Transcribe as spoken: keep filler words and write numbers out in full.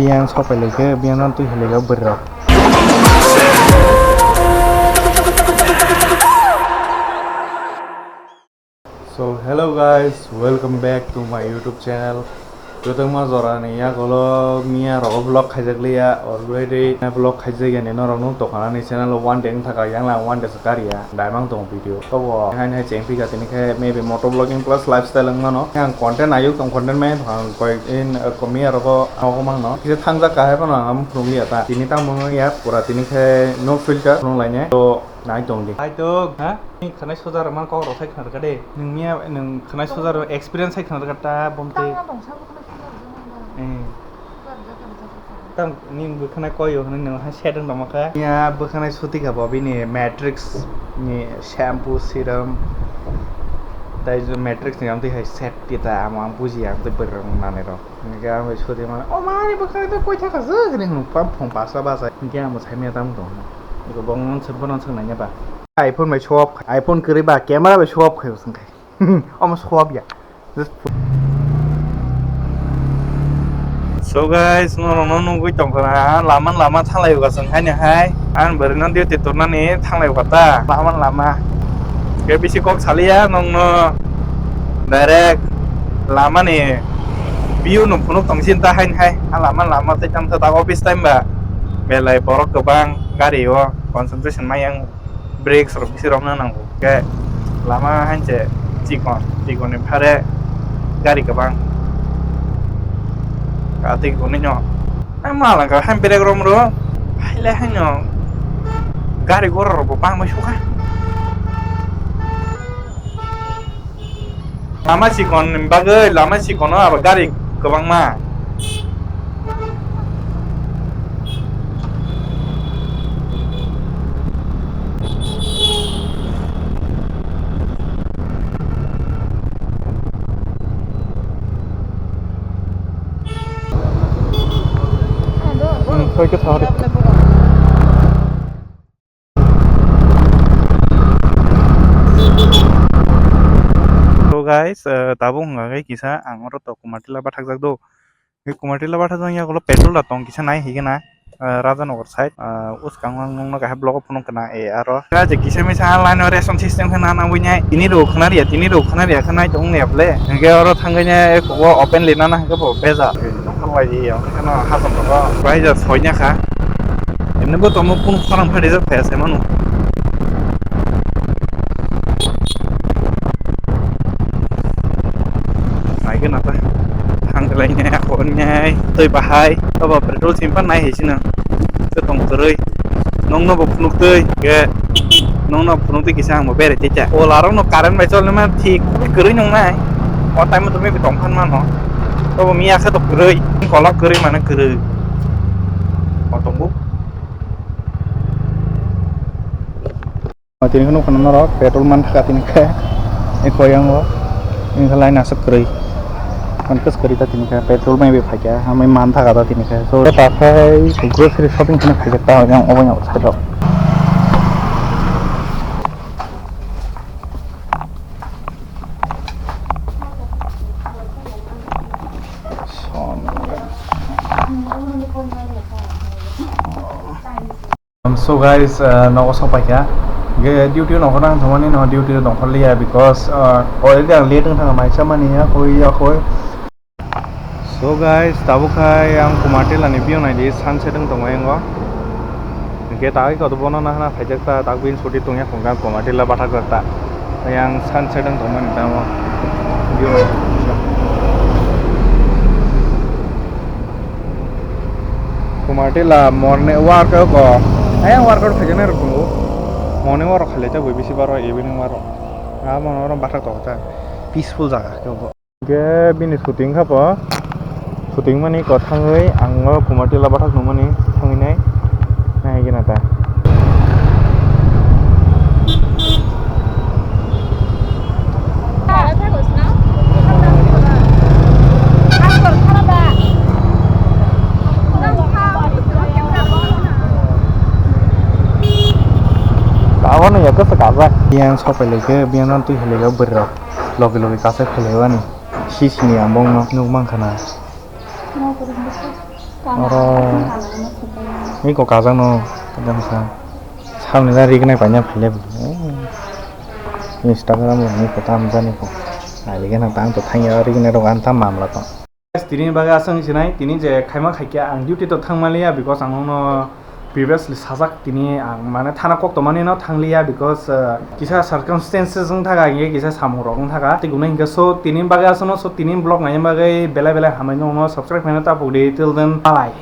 Yang sok pai lai khe, biyang no twi hai lai o bwrwi rok. So, hello guys, welcome back to my YouTube channel. Kwtwngma jorani yagulo miya rogo vlog khaijak liya, already vlog khaijak yani norok nung tokha ani channel o one day wng thaka yang lang one day se kariya daimang tongo video. Tobo hain hai cheng phika tini khe maybe moto vlogging plus lifestyle wng mano. Ang content ayuk tong content mai thang koi in komi arogo nogo mangno. Kisa thangjak kahai phano ang phunuk liya ta. Tini tamo wng ya pura tini khe no filter phunuk laine. To nai tong di. Hai to ha? Ni khanai soja rok man kok rok sai khna rwkha de. Nung miya nung khanai soja rok experience sai khna rwkha ta bomte. Tang na tong sa bwkhwnai soja rok jemon ba. Eh. Soja rok jaka rwjak rwkha. Tang ni bwkhwnai koi o hwnwi nung hai set wng tongma kha. Ya bwkhwnai suti kha bo bini Matrix ni shampoo serum. Tai Matrix ni amtwi hai set kita amo ang buji ang tei bwrwng manai rok. Hingke ang bai sudi mano, "O ma, ani bwkhak tei koi thaka se?" hwnwi hwnwi phang phung pasa basa. Hingke ang bo saimanya tamo tong. Iko bong non se bono swng nanya ba. iPhone bai show off khai, iPhone kwrwi ba camera bai show off khai swng khai. Omo show off ya. Just So guys, norok no nugwi tongkha na, lama lama thanglai o swng haino hai. Ang bwrwi no duty turnani thanglai o ta, lama lama. Khe bisi kok saliya nongno direct lama ni view no phunuk tong sin ta hain hai. A lama lama tei tamo ta office time ba belai borok kwbang gari o concentration mai yang brake rok bisi rok na nango. Khe lama hain se chikon, chikon ni phare gari kwbang. Ka tei koni no. Ang ma lang ka hain brake rom ro. Hai le haino gari gora rok bo bang bai sukha. Lama chikon ni bagwi, lama chikon o abo gari kwbangma. Hmm, soi khe thang di. So guys, eh, tabuk wngkha khe kisa ang oro to Kumartila bathakjak do. Kumartila bathakjak yagulo petrol da tong kisa nai higena, eh, Rajanagar side, eh, uskang ang nungno kaisa blogo phunuk kana e aro. Kisa misa line o ration system khe nana buinai tini rw khna riya, tini rw khna riya khe nai tong ya ble. Hingke oro thangwi nai openly nana hingke bo beja. Nokha bai di, omo kheno hasom tongo. Bai ja soinya kha. Emne bo tomo kunu khorang phari jak phaya se manu. Nai gana ta. Thang lai ne, ako ne, tei bahai. Tobo petrol simpan nai hai sino. Tei tong kwrwi. Nongno bo phunuk twi. Ke nongno phunuk twi kisa ang bo bere tei cha. O larok no current bai chol ma thik kwrwi nong nai. O time to mi tong phan mano. Tobo miya khe to kwrwi, kola kwrwi mane kwrwi. O tongo. O tini kheno kheno norok petrol man thaka tini khe. E koyango. Tini khe line aswk kwrwi. Man kwrwi ta tini khe petrol mai bai phaikha. Hamai man thaka ta tini khe. So ta khai grocery shopping kheno khaijak ta yang obo yang side rok. Um, so guys, uh, nogo sok paikha. Ge duty o nongkhor nang thangmani no duty o nongkhor liya because, uh, already ang late wng thangkha mai chamani ya koi ya koi. So guys, tabuk khai ang Kumartila ni view nai di, sunset wng tongo yango. Hingke tagwi koto bono nahana khaijak ta, tak bini soti tongya khungkha Kumartila bathak jak ta. Yang sunset wng tongmani tamo view nai. Kumartila morning workout ko, ayang workout khaijaknai rok tongo. Morning workout khailai ta bui bisi baro evening workout. Amo oro bathak tongo ta, peaceful jaga khe bo. Hingke bini shooting kha bo, shooting mani kwthangwi ang o Kumartila bathak nungmani thangwi nai, nai gina ta. Abono ya kwsa kajak. Yang sok pai lai khe, biyang no twi hai lai o bwrwi rok. Logi logi kasa khailaiwani. Sisini ang bongno nuk mankha na. Oro miko kajak no, kadang sa. Samni na rik nai paina phai le. Instagram ni ko tam jani ko. Ai le gana tang to thang ya rik nai rok an tam mamla to. Tini bagwi aswng sinai, tini je khaima khaikya ang duty to thangmaliya, because ang nono previously sajak, tini ang mane thana kok tomani no thangliya, because, uh, kisa circumstances wng thaka, hinkhe kisa samung rok wng thaka, tei gwnang hinkhe. So tini bagwi aswkno, so tini vlog naina bagwi belai belai hambai, nono subscribe khaina tapuk di. Till then, bye.